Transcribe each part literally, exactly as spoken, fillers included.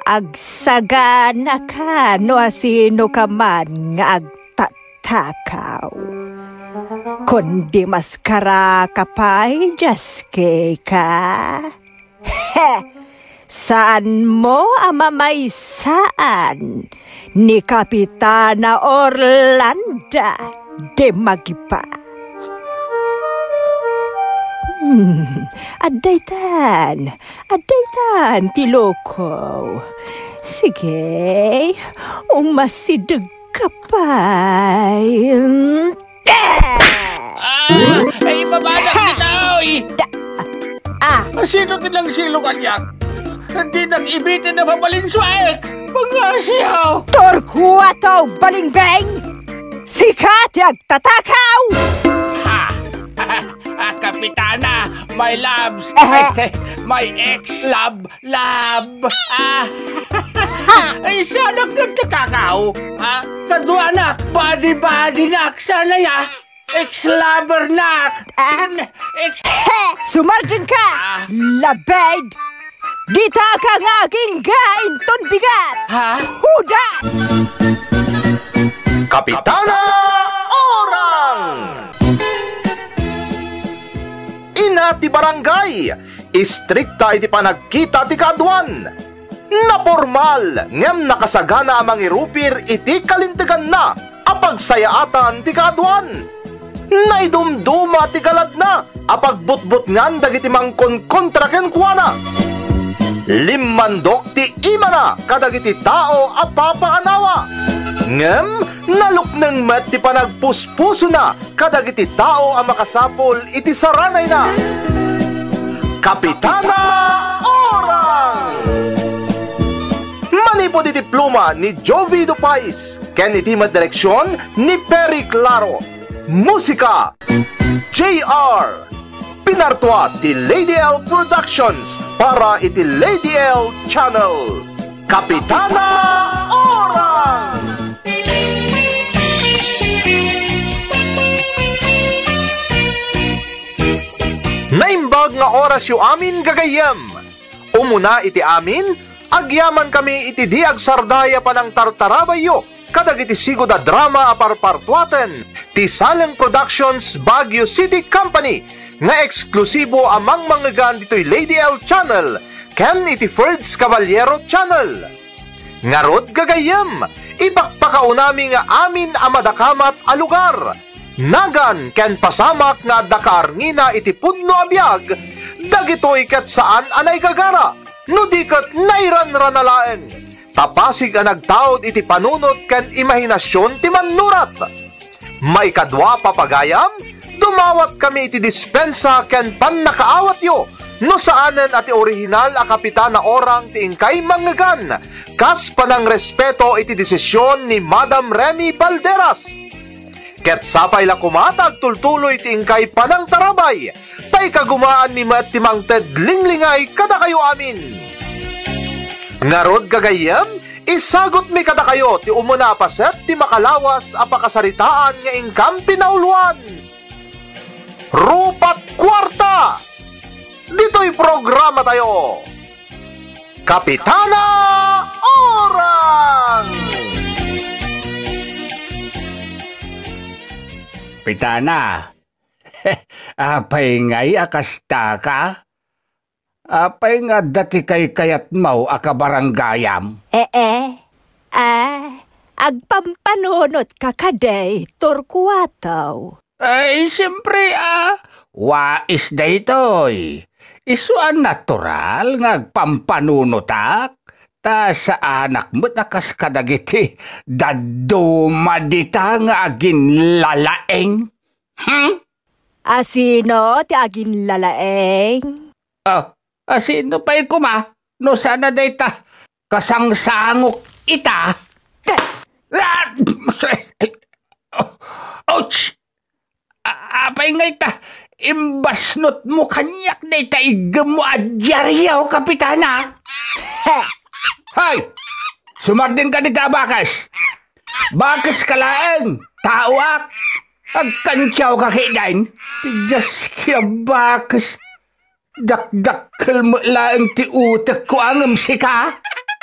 Agsaganaka no asinoka man nga agtatakaw. Kundi maskaraka pay, Jaskeka. He! Saanmo a mamaysaan ni Kapitana Orlando de Magipa. Hmm, addaytan, addaytan ti loko. Sige, umasideg ka pay. Ah! Ay, ibabanak Ha! Ditoy! Da-, ah! Asino ti nangsilu kaniak? Dinak ibiten a mabalinsuaek! Pangasiaw! Torquato Balingbeng! Sika ti agtatakaw! Ha! Ah, Kapitana, my loves, Ehe. Este, my ex-love, Love! Ah! Ha! Ay, siya nagkakakaw! Ah, kaduanak! Badi-badi nak! Sana ya! Ex-lover nak! Ah! Ex- He! Sumardeng ka! Ah! Labed! Dita ka nga agingga inton bigat! Ha? Huda! Kapitana Orang! Ina ti barangay, istrikta iti panagkita ti kaaduan. Napormal ngem nakasagana a mangirupir iti kalinteganna a pagsayaatan ti kaaduan. Naidumduma ti galadna a pagbutbutngan dagiti mangkonkontra kenkuana. Limmandok ti imana kadagiti tao a papaanawa. Ngem nalukneng met ti panagpuspusona kadagiti tao a makasapul iti saranayna. Kapitana Orang! Manipud iti pluma ni Jovi Dupais ken iti met direksion ni Perry Claro. Musika, J R. Pinartua ti Lady L Productions para iti Lady L Channel. Kapitana Orang! Naimbag nga orasyo amin, gagayyem. Umuna iti amin, agyamankami iti di agsarday a panangtartarabayyo kadagiti sigud a drama a parpartuaten ti Saleng Productions Baguio City Company nga eksklusibo a mangmangegan ditoy Lady L Channel ken iti Ferds Caballero Channel. Ngarud, gagayyem, ipakpakaunami nga amin a madakamat a lugar, nagan ken pasamak nga adda kaarngina iti pudno a biag, dagitoy ket saan a naigagara, no di ket nairanrana laeng. Ta pasig a nagtaud iti panunot ken imahinasion ti mannurat. Maikadua, papagayam, dumawatkami iti dispensa ken pannakaawatyo no saanen a ti orihinal a Kapitana Orang ti inkay mangngegan, kas panangrespeto iti desisyon ni Madam Remy Balderas. Ket sapay la koma ta agtultuloy ti inkay panangtarabay, ta ikagumaanmi met ti mangted linglingay kadakayo amin. Ngarud, gagayyem, isagutmi kadakayo ti umuna a paset ti makalawas a pakasaritaan nga inkam pinauluan. Rupat Kuarta! Ditoy programa tayo, Kapitana Orang! Kapitana, apay ngay a kasta ka? Apay nga adda ti kaykayatmo a kabaranggayam? Ee, a, agpampanunot ka kadi, Torquato. Ay, siyempre, a, wais daytoy. Isu a natural nga agpampanunotak, ta saanak met a kas kadagiti dadduma dita nga aginlalaeng. Hmm? Asino ti aginlalaeng? Ah, asino pay koma no saan a dayta kasangsangok ita? Ah! Ouch! A-, apay ngay ta imbasnotmo kaniak dayta iggemmo a diaryo, Kapitana? Hay! Sumardeng ka dita, bakas! Bakeska laeng, taoak. Agkantiawka ketdin. Ti Dios, kaya bakes. Dakdakkel met laeng ti utekko a ngem sika.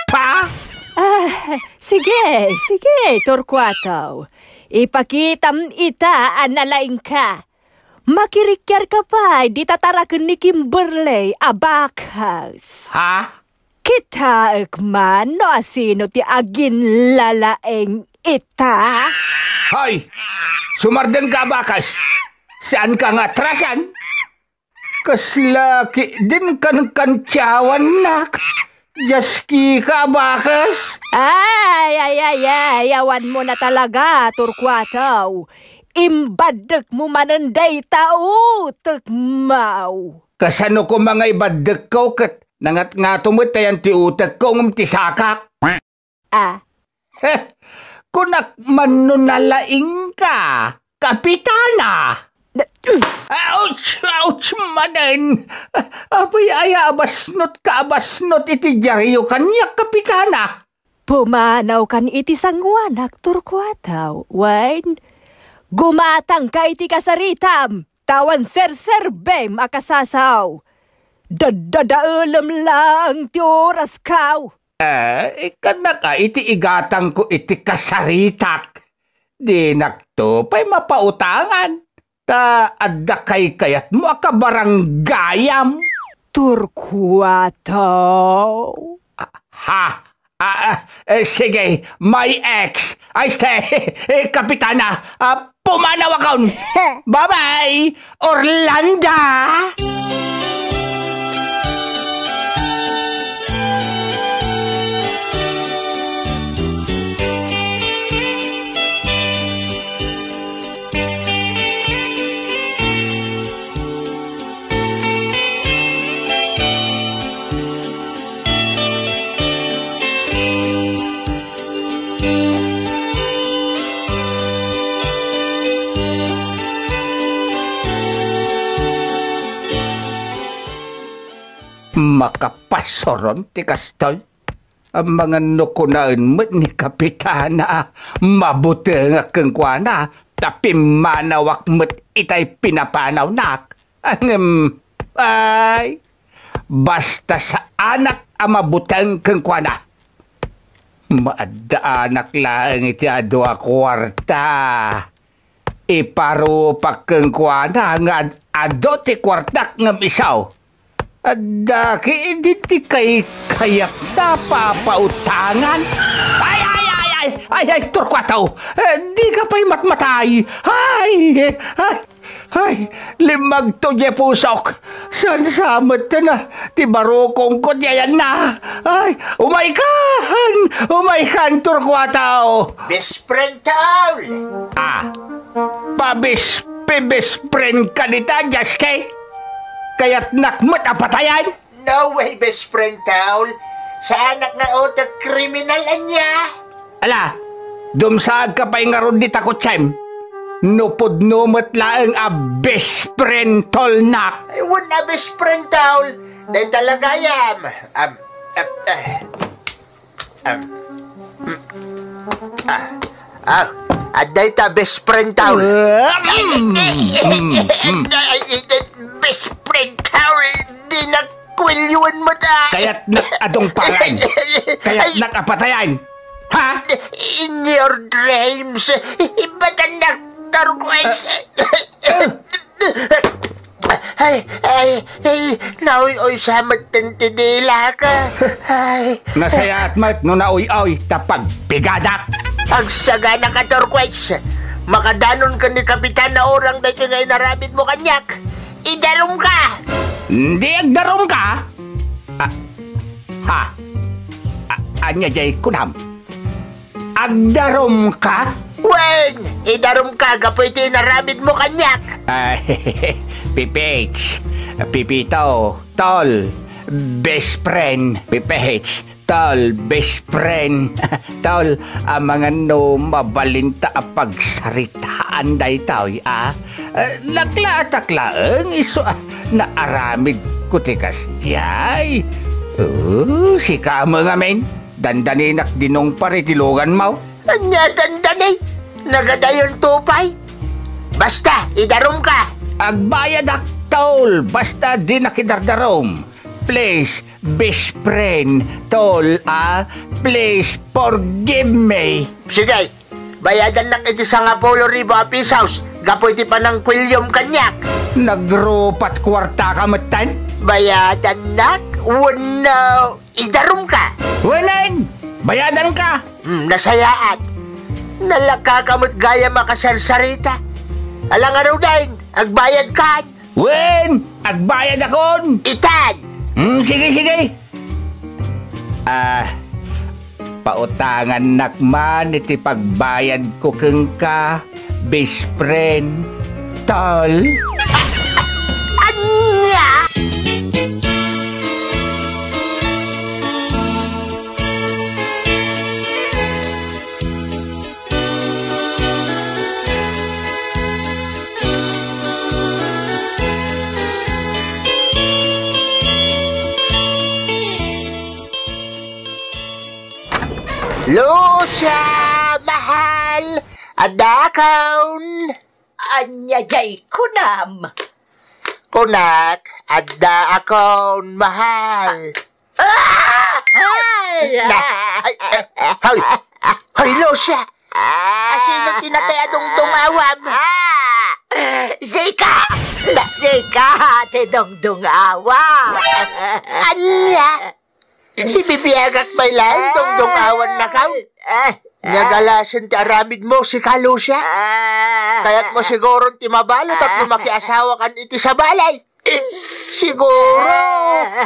Pa? Ah, sige, sige, Torcuato. Ipakitam ita a nalaingka. Makirikiarka pay dita taraken ni Kimberley a bakas. Ha? Kitaek man no asino ti aginlalaing ita. Hay! Sumardengka a bakas. Saanka nga atrasan? Kasla ketdin kankantiawannak. Dios, kika a bakas. Ay, ay, ay, ay, awanmo na talaga, Torcuato. Imbaddekmo manen dayta utekmo. Kasano koma nga ibaddekko ket nangatngato met ayan ti utekko ngem ti sakak? Ah. Heh, kunak man no nalaingka, Kapitana. Ouch! Ouch manen! Apay aya a basnot ka a basnot iti diario kaniak, Kapitana? Pumanawkan iti sangoanak, Torcuato, wen gumatangka iti kasaritam, ta awan serserbem a kasasaw. Daddadaelem laeng ti oraskaw. Eh, ikkannak a iti igatangko iti kasaritak. Dinakto pay mapautangan. Ta adda kaykayatmo a kabaranggayam. Torcuato. Ah, ha? Ah, ah, eh, sige, my ex. Ay, ste, eh, Kapitana, ah, pumanawakon. Bye-bye, Orlando! Makapasuron ti kastoy. Amangan no kunaen met ni Kapitana a mabutengak kenkuana, ta pimmanawak met itay pinapanawnak. Ngem, ay, basta saanak a mabuteng kenkuana. Maaddaanak laeng iti adu a kuarta. Iparupak kenkuana nga ad-adu ti kuartak ngem isu. Adda ketdi ti kaykayatda a papautangan. Ay, ay, ay, ay, ay, ay, Torcuato! Eh, dika pay matmatay! Ay, ay, ay, limmagto diay pusok! Saan sa met ti barukongko ti ayanna? Ay, umaykan! Umaykan, Torcuato! Best friend, tol! Ah, pabis-, pibest friend ka dita, Jaske? Kayatnak met a patayen? No way, best friend, tol. Saanak nga utek kriminal ania. Ala, dumsaagka pay ngarud dita kotsem. No pudno met laeng a best friend, tolnak. Ay, wen a best friend, tol. Dayta la gayam. Am, am, ah. Am, mm, ah, ah, adda ita best friend, tol. Ah, mm, mm, mm. Ay, ay, ay, best friend, tol. Di na kuelyoen mo ta. Kayatnak a dungpalan. Kayatnak a patayen. Ha? In your dreams, ibatannak, Torquense. Ah, ah. Ay, ay, ay, nauy-uy sa met ti dilak. Ay. Nasayaat met no nauy-uy ta pagpigadak. Agsagana ka, Torquense. Makadanon ken ni Kapitan Naurang daytoy nga inaramid mo kaniak. Idarum ka! Di agdarum ka? Ah, ha? A-, ania diay kunam? Agdarum ka? Wen, idarum ka gapu iti inaramid mo kaniak. Ah, Pipits, Pipito, Tol, best friend, Pipits, Tol, best friend. Tol, amangan no mabalinta a pagsaritaan daytoy, a? Eh, laklaatak laeng isu a naaramidko ti kasdiay. Oh, sika met ngamin. Dandaninak dinungpar iti luganmo. Ania dandani? Nagadayonto pay? Basta, idarumka. Agbayadak, tol, basta dinak idardarum. Please, best friend, tol, ah, please forgive me. Sige, bayadannak iti sangapulo ribu a pisos gapu iti panangkuiliom kaniak. Nagrupat kuartaka metten? Bayadannak wenno idarumka? Wen, bayadanka. Hmm, nasayaat. Nalakaka met gayam a kasarsarita. Ala ngaruden, agbayadkan? Wen, agbayadakon. Itan! Hmm, sige, sige. Ah, pautangannak man iti pagbayadko kenka, best friend, tol. Ania? Lucia, mahal, addakon. Ania jay kunam? Kunak, adda akon mahal. Ah! Ay! Na, ay, ay, hoy! Hoy, Lucia! Asino ti natay a dungdungawam? Ah! Sika! Sika ti dungdungawam! Ania? Sibibiagak pay laeng dungdungawannakaw. Ay! Nagalasen ti aramidmo, sika, Lucia. Ah! Kayatmo siguron ti mabalut tapno makiasawakan iti sabali. Siguro,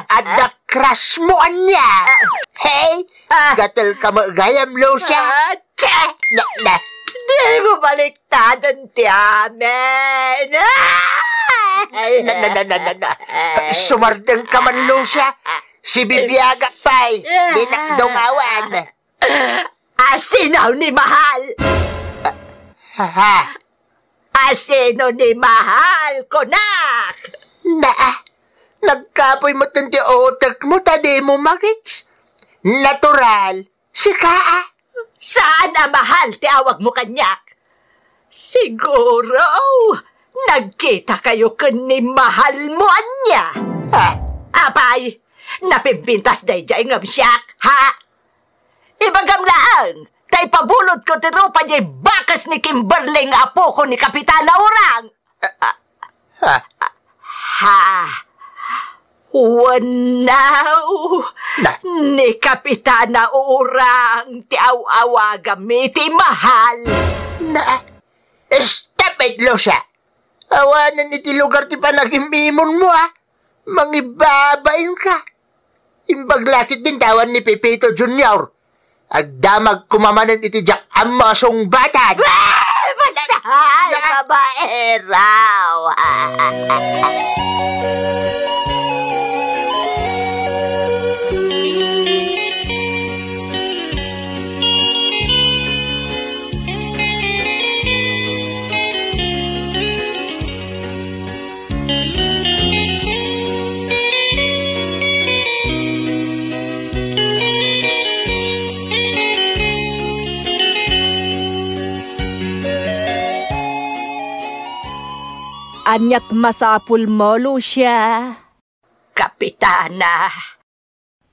adda crush mo ania. Hey, ah, gatel ka met gayam, Lucia. Ah, tse! Na, na. Di mo baliktaden ti amin. Ah! Na, na, na, na, na, na. Sumardeng ka man, Lucia. Sibibiagak pay. Dinak dungawan. Asino ni Mahal? Ha? Asino ni Mahal, kunak? Naa, nagkapoy met ti utekmo ta dimo magits. Natural, sika a. Saan a Mahal ti awagmo kaniak? Siguro, nagkitakayo ken ni Mahalmo ania? Ha? Apay, napimpintas daydiay ngem siak, ha? Ibagam laeng, ta ipabulodko ti rupa diay bakes ni Kimberly nga apoko ni Kapitana Orang. Ah, ah. Ha? Wenno, na, ni Kapitana Orang ti aw-awagam iti Mahal. Na, stop it, Lucia. Awanen iti lugar ti panagim-imonmo, a. Mangibabainka. Imbag la ketdin ti awan ni Pepito Junior. Agdamag koma manen iti diak ammo a sungbatan. Ah! Basta! Ay, babaeraw! Aniat masapulmo, Lucia? Kapitana.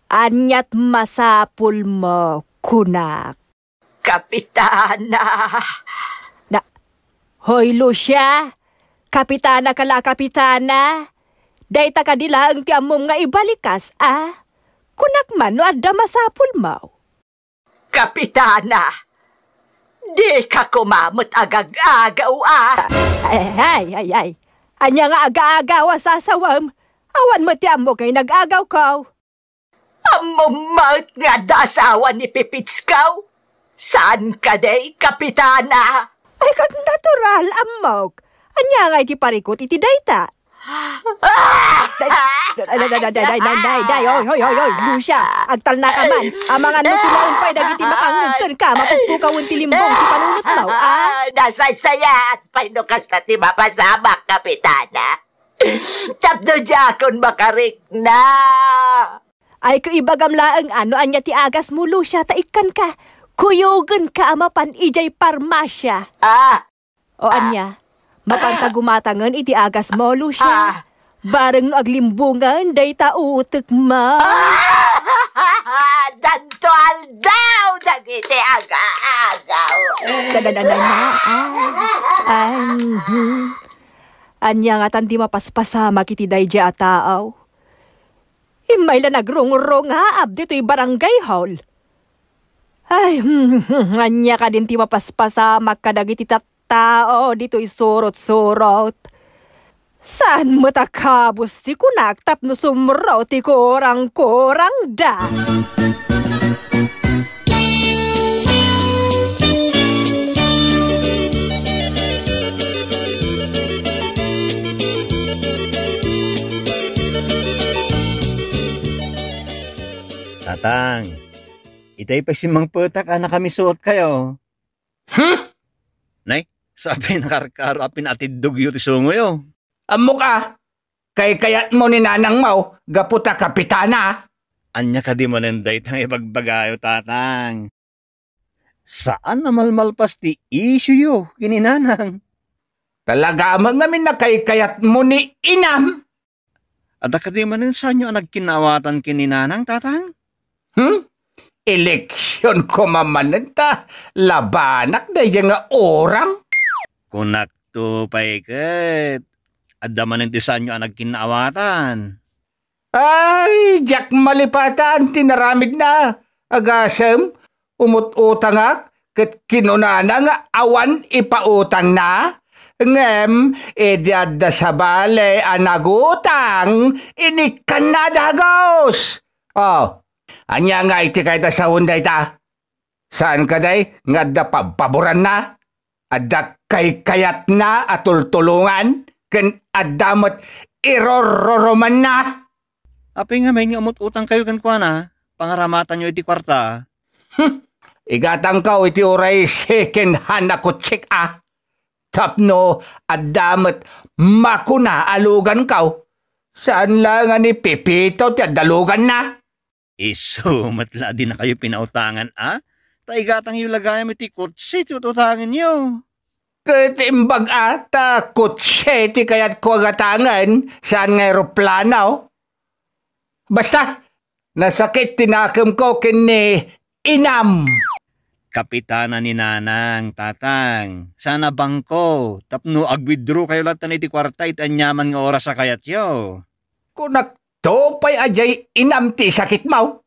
Aniat masapulmo, kunak? Kapitana. Na, hoy, Lucia! Kapitana ka la, Kapitana! Dayta kadi laeng ti ammom nga ibalikas, a? Kunak man no adda masapulmo. Kapitana, dika koma met agag-agaw, a? Ay, ay, ay, ay. Ania nga aga-agaw a sasawem? Awan met ti ammok nga inag-agawko. Ammom met nga adda asawa ni Pipitsko? Saan kadi, Kapitana? Ay, ket natural, ammok. Ania ngay ti parikut iti dayta? Ah! Day, day, day, oy, oy, oy, oy, Lucia, agtalnaka man. Amangan no ti laeng pay dagiti makangngeg kenka, mapukpukawen ti limbong ti panunotmo, a? Ah, nasaysayaat pay no kasta ti mapasamak, Kapitana. Tapno diakon makarikna. Ay, ket ibagam laeng a no ania ti agasmo, Lucia, ta ikkanka. Kuyogenka a mapan idiay parmasia. Ah! O ania, mapanta gumatangen iti agasmo, Lucia? Ah! Bareng no aglimbungan dayta utekmo. Ah! Danto aldaw dagiti agaagaw. Dananana, ah. Ay, mhm. Ania ngatan ti mapaspasamak iti daydiay a tao? Immay la nagrungrungaab ditoy barangay hall. Ay, ania kadin ti mapaspasamak kadagiti tattao ditoy surot-surot? Saan met a kabus ti kunak tapno sumro ti kurang-kurangda. Tatang, itay pay simmangpetak a nakamisuotkayo. Hmm? Nay, sa pay nakarkaro a pinatiddogyo ti sungoyo. Ammok a, kaykayatmo ni nanangmo gapu ta kapitana. Ania kadi manen dayta nga ibagbagayo, Tatang? Saan a malmalpas ti isyuyo ken ni Nanang. Talaga met ngamin a kaykayatmo ni inam. Adda kadi manen saanyo a nagkinnaawatan ken ni Nanang, Tatang? Hmm? Eleksion koma manen ta labanak daydiay nga orang? Kunakto pay ket, adda manen ti saanyo a nagkinnaawatan. Ay, diak malipatan ti naramidna. Agasem, umut-utangak, ket kinunana nga awan ipautangna. Ngem, idi adda sabali a nagutang, inikkanna a dagus. Oh, ania ngay ti kayat a sawen dayta? Saan kadi nga adda pabpaboranna? Adda kaykayatna a tultulongan ken adda met irurrurumanna. Apay ngamin nga umut-utangkayo kenkuana? Pangaramatanyo iti kuarta. Hmm. Igatangko iti uray second hand a kotsek a. Tapno adda met makuna a luganko. Saan la nga ni Pepito ti adda luganna? Isu met la a dinakayo pinautangan a? Ta igatangyo la gayam iti kotse ti ut-utangenyo. Ket imbag a ta kotse ti kayatko a gatangen, saan nga eroplano. Basta, nasakit ti nakemko ken ni inam. Kapitana ni Nanang, Tatang, saan a bangko, tapno ag-withdraw kayo latta iti kuarta iti aniaman nga oras a kayatyo. Kunak to pay a diay inam ti sakitmo.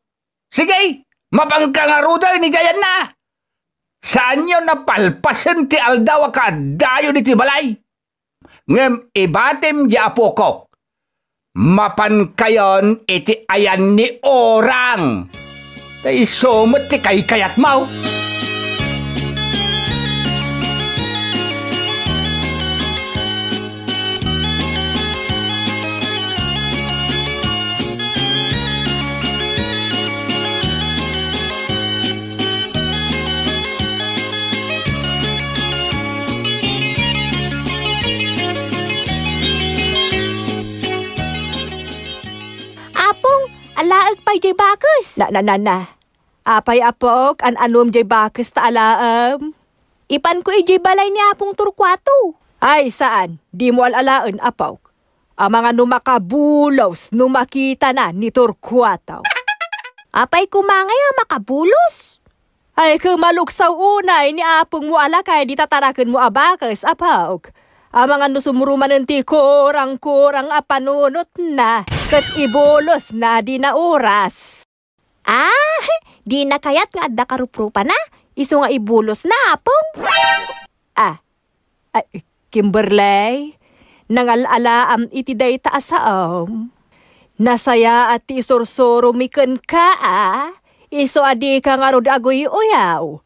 Sige, mapanka ngaruden iti ayanna. Saanyo napalpasen ti aldaw a kaaddayo ditoy balay. Ngem ibatim diay apokok, mapankayon iti ayan ni orang. Ta isu met ti kaykayatmo. Apong, alaek pay diay bakes. Na, na, na, na. Apay, apok, an-anom diay bakes ta alaem? Ipanko idiay balay ni Apong Torcuato. Ay, saan. Dimo al-alaen, apok. Amangan no makabulos no makitana ni Torcuato. Apay koma ngay a makabulos? Ay, kumaluksaw unay ni apongmo a lakay dita tarakenmo a bakes, apok. Amangan no sumro manen ti kurang-kurang a panunotna, ket ibulosna dina oras. Ah, dina kayat nga adda karuprupana, isu nga ibulosna, apong. Ah, ay, Kimberley, nangal-alaam iti dayta a saom. Nasayaat ti isursuromi kenka a, isu a dika ngarud aguy-uyaw.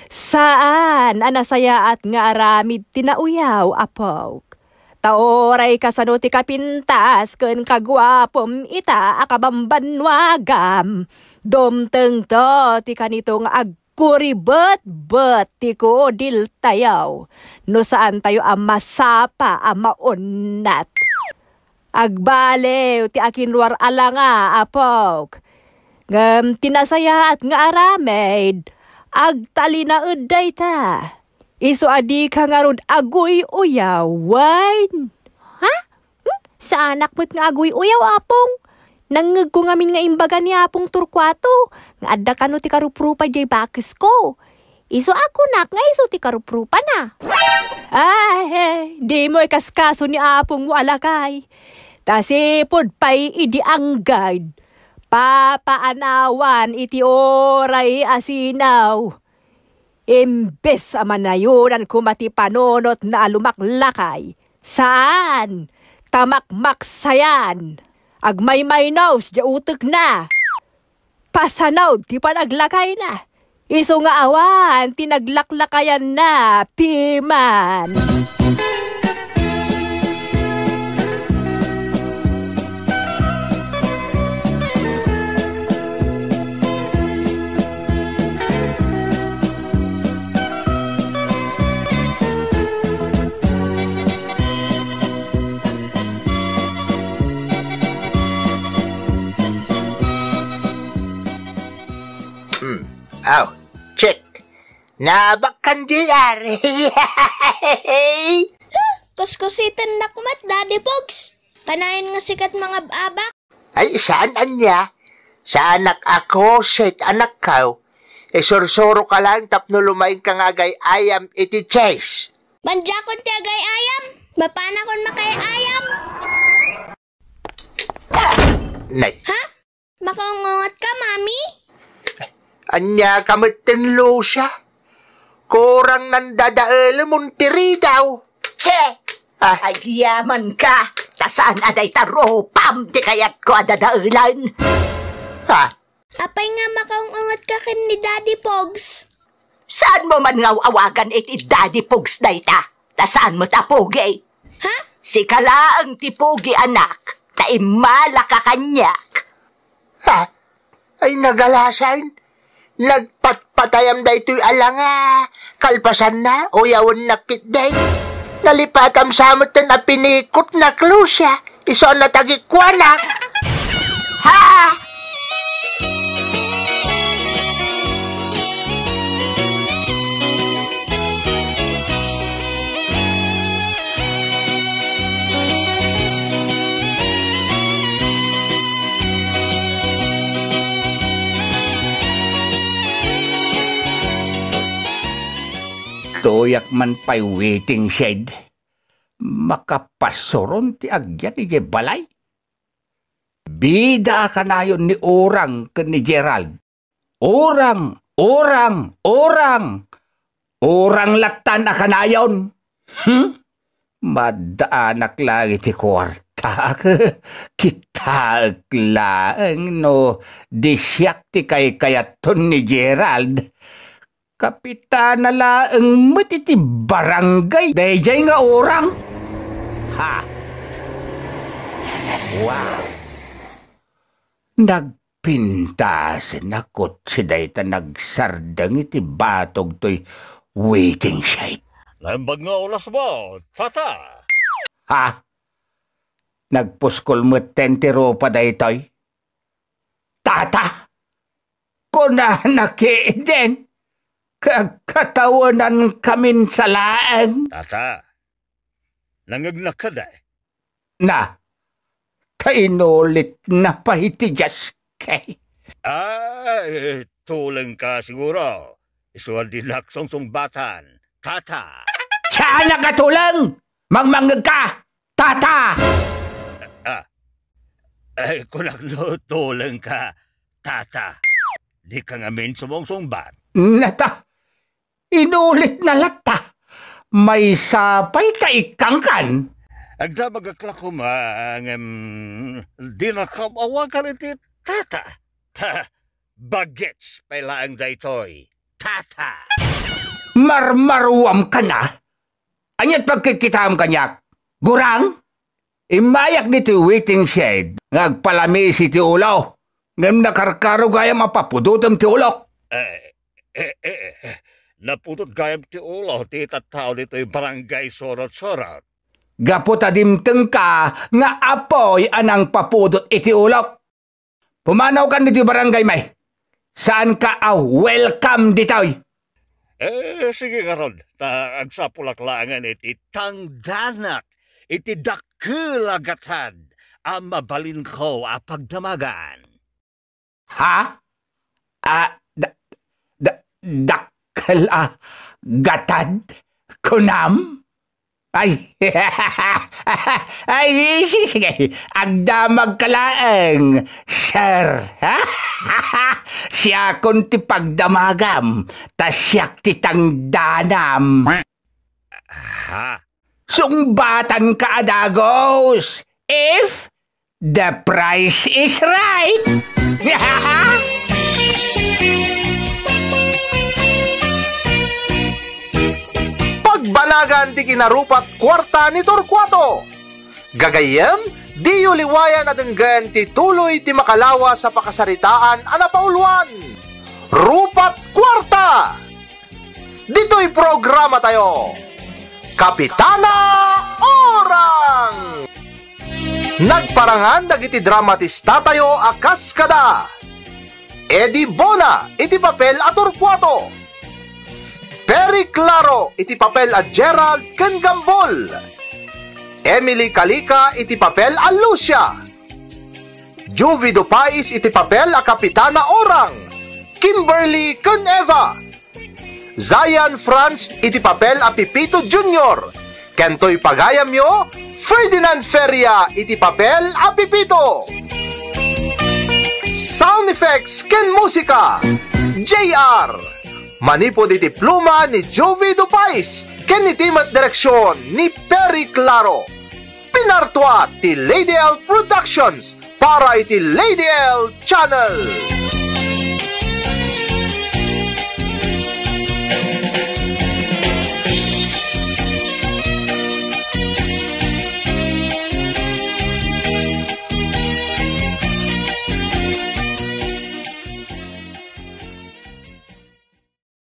Saan a nasayaat nga aramid ti nauyaw, apok. Ta uray kasano ti kapintas ken kaguapom ita a kabambannuagam, dumtengto ti kanito nga agkuribetbet ti kudiltayo no saantayo a masapa a maunnat. Agbaliw ti akinruar a langa, apok. Ngem ti nasayaat nga aramid, Agtalinaed dayta. Isu a dika ngarud aguy-uyaw, wen? Ha? Hmm? Saanak met nga aguy-uyaw, Apong? Nangngegko ngamin nga imbaga ni Apong Torcuato nga adda kano ti karuprupa diay bakesko. Isu a kunak nga isu ti karuprupana. Ay, dimo ikaskaso ni apongmo a lakay. Ta sipud pay idi anggad, papaanawan iti uray a sinaw. Imbes a manayonan koma ti panunotna a lumaklakay, saan, ta makmaksayan, agmaymaynaw diay utekna. Pasanaw ti panaglakayna, isu nga awan ti naglaklakayanna piman. Hmm. Aw, check. Nabakkan di ari. Kuskusitennak met, Daddy Pogs. Kanayon nga sikat mangab-abak. Ay, saan ania? Saanak a kusit, anakko. Isursuro ka lang tapno lumaing ka nga agay-ayam iti chess. Mandiakon ti agay-ayam. Mapanakon makay-ayam. Nay. Ha? Makaungungot ka, Mami? Ania ka metten, Lucia? Kurang nga dadaelemon ti ridaw. Che! Ah. Agyaman ka, ta saan a dayta rupam ti kayatko a dadaelen. Ha? Apay nga makaungungot ka ken ni Daddy Pogs? Saanmo man nga aw-awagan iti Daddy Pogs dayta? Ta saan met a pogi. Ha? Sika laeng ti pogi, anak, ta immala ka kaniak. Ha? Ay, nagalasaen. Nagpatpatayam daytoy a langa. Kalpasanna, uyawennak ketdi. Nalipatam sa metten a pinikotnak, Lucia. Isu a natagikuanak. Ha? Tuyak man pay waiting shed. Makapasuron ti agyan idiay balay. Bida a kanayon ni Orang ken ni Gerald. Orang, orang, orang! Orang lattan a kanayon! Hmm? Maddaanak laeng iti kuartaak. Kitaek laeng no di siak ti kaykayaton ni Gerald. Kapitana laeng met iti barangay daydiay nga orang. Ha! Wow! Nagpintasen a kotse dayta nagsardeng iti batog toy waiting shed. Naimbag nga oras mo, tata? Ha? Nagpuskol metten ti rupa daytoy? Tata! Kunana ketdin, kagkatawenankamin sa laeng. Tata, nangngegnak kadi? Na, ta inulitna pay ti diaske. Ah, eh, tulengka siguro. Isu a dinak sungsungbatan, tata. Saanak a tuleng! Mangmangngegka! Tata! Ah. Ay, kunak no tulengka, tata. Dika ngamin sumungsungbat. Nata, inulitna latta. Maysa pay ta ikkangkan. Agdamagak la koma, ngem dinakam awagan iti tata. Ta, bagets pay laeng daytoy, tata. Marmaruamkan a? Ania't pagkitkitaem kaniak? Gurang? Immayak ditoy waiting shed nga agpalamisi ti ulo, ngem nakarkaro gayam a papudotem ti ulok. Eh, eh, eh, eh. Napudot gayam ti ulo ti tattao ditoy barangay Surot-surot. Gapu ta dimtengka nga apuy a nangpapudot iti ulok. Pumanawkan ditoy barangay, may. Saanka a welcome ditoy. Eh, sige ngarud, ta agsapulak laengen iti tangdanak iti dakkel a gatad a mabalinko a pagdamagan. Ha? Ah, da-, da-, dakkel a gatad, kunam? Ay, ay, sige, sige. Agdamagka laeng, sir. Siakon ti pagdamagam, ta siak ti tangdanam. Ha? Sungbatanka a dagus, if the price is right. Pagbanagan ti kinarupat kuarta ni Torcuato. Gagayyem, diyo liwayan a denggen ti tuloy ti makalawas a pakasaritaan a napauluan. Rupat Kuarta! Ditoy programa tayo, Kapitana Orang! Nagparangan dagiti dramatista tayo a kas kada Eddie Bona iti papel a Torcuato, Perry Claro iti papel a Gerald ken Gambol, Emily Calica iti papel a Lucia, Juvie Dupais iti papel a Kapitana Orang, Kimberly ken Eva, Zion Franz iti papel a Pipito Junior, ken toy pagayamyo, Ferdinand Feria iti papel a Pipito. Sound effects ken musika, J R. Manipud iti pluma ni Juvie Dupais ken iti met direksion ni Perry Claro. Pinartua ti Lady L Productions para iti Lady L Channel.